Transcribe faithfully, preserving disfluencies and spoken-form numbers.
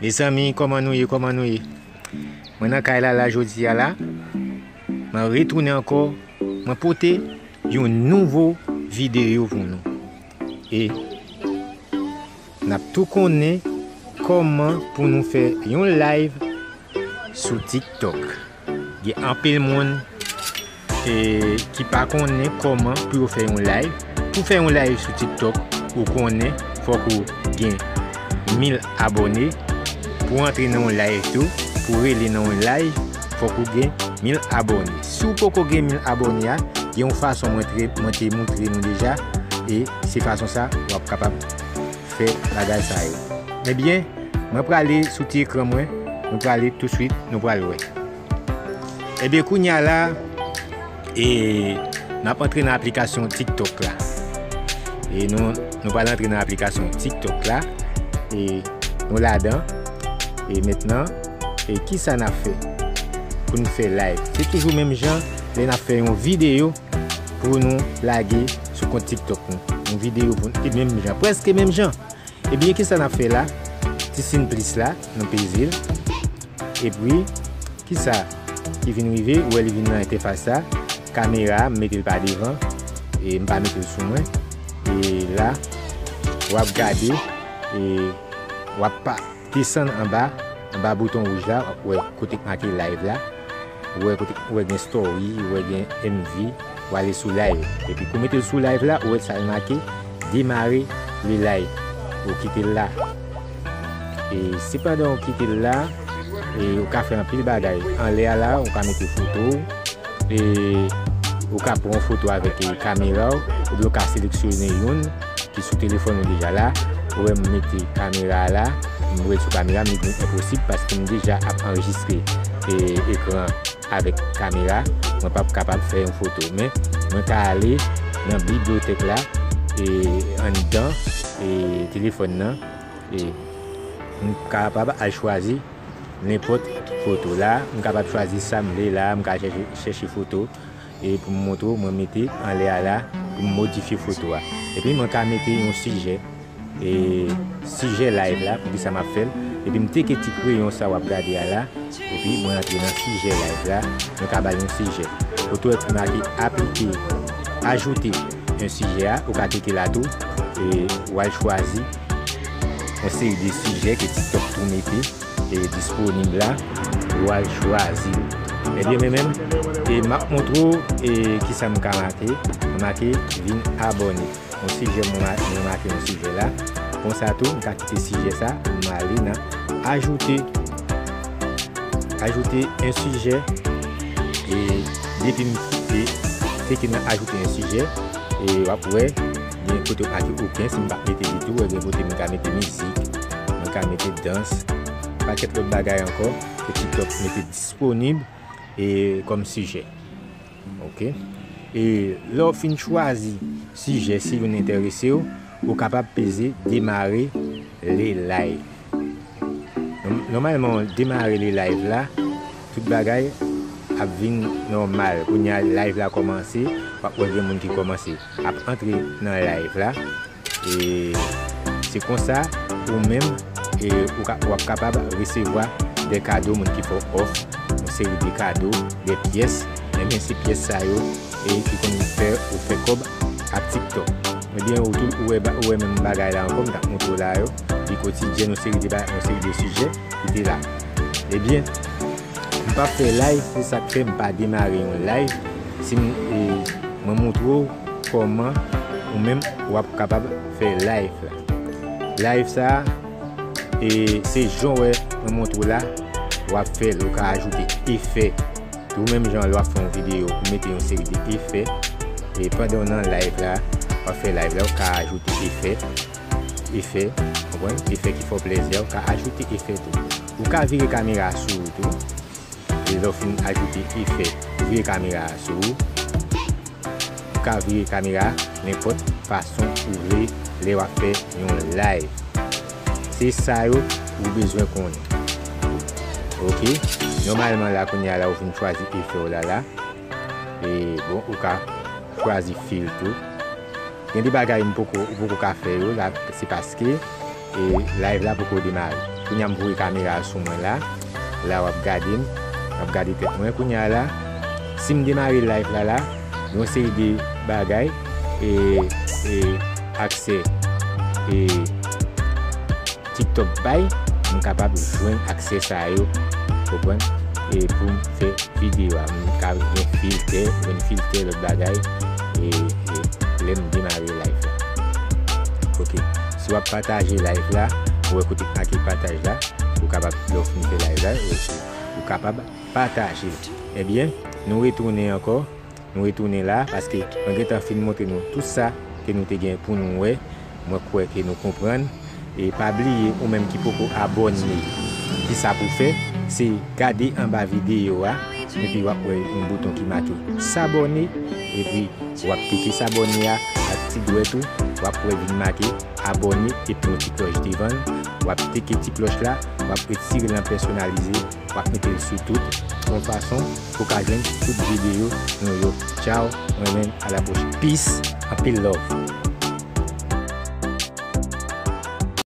Mezanmi, kòman nou ye? Kòman nou ye? Mwen nan kay la, la, jodi a la. Mwen retounen ankò. Mwen pote yon nouvo videyo pou nou. E n ap tou konnen kòman pou nou fè yon live sou TikTok. Gen anpil moun, e, ki pa konnen kòman pou yo fè yon live. Pou fè yon live sou TikTok, ou konnen fòk ou gen mil abòne. Pou antre nan yon live tou, pou rele nan yon live, fòk ou gen mil abòne. Si w poko gen mil abòne a, gen yon fason mwen tre-, mwen te moutre nou deja, e se fason sa w ap kapab fè bagay sa yo. Ebyen, mwen prale sou ti ekran mwen, mwen prale touswit, nou pral wè. Ebyen, kounye a la, e, n ap antre nan aplikasyon TikTok la. E nou, nou pral antre nan aplikasyon TikTok la. E nou ladan. E mentnan, e kisa n ap fè pou n fè live? Se toujou menm jan, lè n ap fè yon videyo pou nou lage sou kont TikTok nou. Yon videyo pou n, e menm jan, prèske menm jan. Ebyen, kisa n ap fè la? Ti siy plis la, nou peze l. Epi, kisa ki vin rive? Ou wè li vin nan entèfas la. Kamera, m mete l pa devan. E m pa mete l sou mwen. E la, w ap gade, e w ap pa desann anba, anba bouton wouj la, w ap wè kote k make live la. Ou wè kote, ou wè gen story, ou wè gen M V, ou ale sou live. Epi pou mete l sou live la, ou wè sa l make, demare le live. Ou kite l la. E sepandan ou kite l la, e ou ka fè anpil bagay. Anlè a la, ou ka mete foto w, e ou ka pran foto avèk, e, kamera w, oubyen ou ka seleksyone youn ki sou telefòn ou deja la. Ou wè m mete kamera a la, m wè sou kamera m li gen enposib paske m deja ap anrejistre, e, ekran avèk kamera, mwen p ap kapab fè yon foto. Men, mwen ka ale nan bibliyotèk la, e, anndan, e, telefòn nan, e m kapab al chwazi nenpòt foto la. M kapab chwazi sa m vle la, m ka chèche, chèche foto, e pou m montre w, mwen mete anlè a la, pou m modifye foto a. Epi mwen ka mete yon sijè, e sijè live la, poukisa m ap fè l. Epi m teke ti kreyon sa w ap gade a la, epi mwen antre nan sijè live la, mwen ka ba l yon sijè. Kote w wè ki make aplike, ajoute yon sijè a, ou ka teke la tou, e w al chwazi yon seri de sijè ke TikTok tou mete, e disponib la, ou al chwazi. Ebyen, mwen menm, e m ap montre w, e kisa m ka make. Mwen make vin abòne. Yon sijè, mwen ma-, mwen make yon sijè la. Konsa tou, m ka kite sijè sa, m ale nan ajoute. Ajoute un sujet. E depi m, e, klike nan ajoute un sujet, e w ap wè, gen kote w make okenn, si m pa mete ditou, gen kote m ka mete mizik, mwen ka mete dans, pakèt lòt bagay ankò, ke TikTok mete disponib, e, kòm sijè. Oke. E lè w fin chwazi sijè, si youn enterese w, ou kapab peze demare le live. Nòm-, nòmalman, demare le live la, tout bagay ap vin nòmal. Kounye a, live la kòmanse, w ap wè gen moun ki kòmanse ap antre nan live la. E se konsa, ou menm, e ou ka, w ap kapab resevwa de kado, moun ki fè w òf, yon seri de kado, de pyès, men se pyès sa yo, e ki konn fè ou fè kòb ak TikTok. Ebyen, ou tou, ou wè ba-, ou wè menm bagay la ankò, m t ap montre w la yo, li kotidyen, yon seri de ba-, yon seri de sijè ki te la. Ebyen, m p ap fè live, se sa k fè m pa demare yon live. Si m, e, mwen montre w kòman ou menm w ap kapab fè live la. Live sa, e, se jan w wè mwen montre w la, w ap fè l, ou ka ajoute efè. Tou menm jan lè w ap fè yon videyo, ou mete yon seri de efè. E pandan w nan live la, w ap fè live la, ou ka ajoute efè. Efè, konprann? Efè ki fè w plezi a, ou ka ajoute efè tou. Ou ka vire kamera a sou ou tou. E lè w fin ajoute efè, ou vire kamera a sou ou. Ou ka vire kamera a nenpòt fason ou vle lè w ap fè yon live. Se sa yo ou bezwen konnen. Oke? Nòmalman la, kounye a la, ou fin chwazi efè w la la. E bon, ou ka chwazi fil tou. Gen de bagay m poko, ou poko ka fè yo la, se paske e, live la poko demare. Kounye a m voye kamera a sou mwen la. La w ap gade m, w ap gade tèt mwen kounye a la. Si m demare live la la, yon seri de bagay, e, e, aksè, e, TikTok bay, m kapab jwenn aksè sa yo, konprann? E pou m fè videyo a, m ka jwenn filtè, jwenn filtè, lòt bagay, e, e lè m demare live la. Ok, si w ap pataje live la, ou wè kote k make pataj la, ou kapab, lè w fin fè live la, ou, ou kapab pataje l. Ebyen, nou retounen ankò. Nou retounen la, paske mwen gentan fin montre nou tout sa ke nou te gen pou nou wè. Mwen kwè ke nou konprann. E pa bliye, ou menm ki poko abòne, ki sa pou fè, se gade anba videyo a, epi w ap wè yon bouton ki make s'abonner, epi w ap teke s'abonner a ak ti dwèt ou, w ap wè vin make abòne epi yon ti klòch devan l, w ap teke ti klòch la, w ap retire l an pèsonalize, w ap mete l sou tout, yon fason pou w ka jwenn tout videyo nou yo. Tchaw, mwen menm, a la pwochen. Peace, anpil love.